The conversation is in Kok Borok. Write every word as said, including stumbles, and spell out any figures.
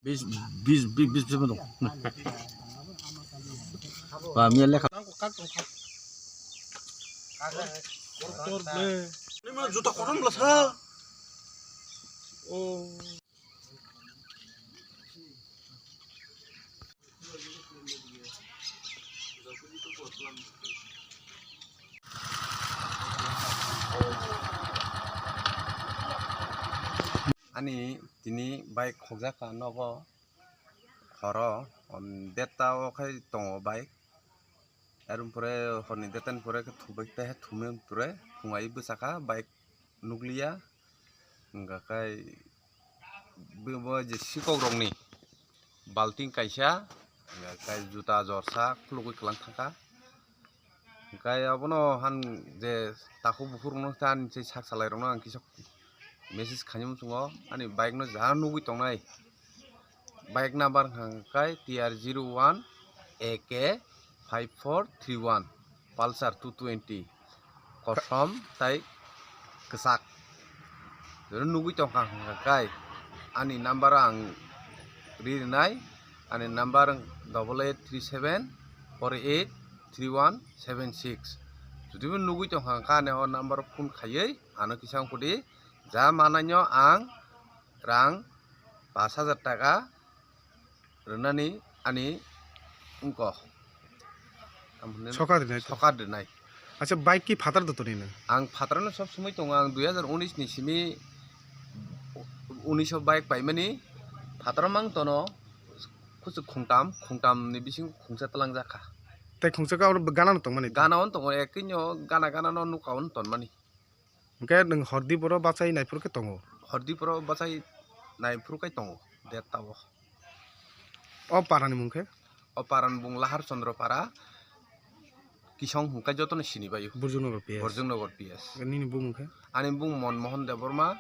Bis, bis, bis, bis, bis dong. Ba, miya lekha. Ini mah juta kotor belas ha. Oh. Ani tini bike khokjak kha nogo horo, um, detta o khai tongo bike. Ar pore horni detta ni pore khe thumbai tei thumui pore thumai bwsakha bike nukliya. Hwnkha khe bo, bo je sikok rokni balting kaisa, hwnkha khe juta jorsa khulugwi kwlang thangkha. Hwnkhe abono han je takhuk bukhuk rokno ta ani se sak salai rokno ang kisa message khaini muchungo ani bike no ja nugwi tongnai. Bike number hwnkha khe T R zero one A K five four three one, Pulsar two twenty, kosom tai kwchak. Jora nugwi tongkha hwnkha khe ani number ang ri rwnai, ani number double eight three seven four eight three one seven six. Jodi bo nugwi tongkha hwnkha ani o number phone khaiwi ano kisa wng kudi, ja mananyo ang rang pash hajar taka rwnani ani wngkho. Sokat rwnai. Sokat rwnai. Acha, bike ki phatar do toni nang? Ang phatar no sob somoi tongo, ang dui hajar unis ni simi unis o bike paimani phatar mang tono, kuchuk khungtam, khungtam ni bising khungsa tlang jakha. Tei khungsa ka oro gana no tongmani? Gana on tongo, ekino gana gana no nuka on tonmani. Hwnkhe nwng hordi boro bachai naiphuru khe tongo? Hordi boro bachai naiphuru khe tongo, detta o. O parani mung khe? O parani bung Lahar Chandra Para, Kisong hwnkhe jotono sini baio. Burjuknagar P S. Burjuknagar P S. Nini bumung khe? Ani bung Monmohan Debbarma,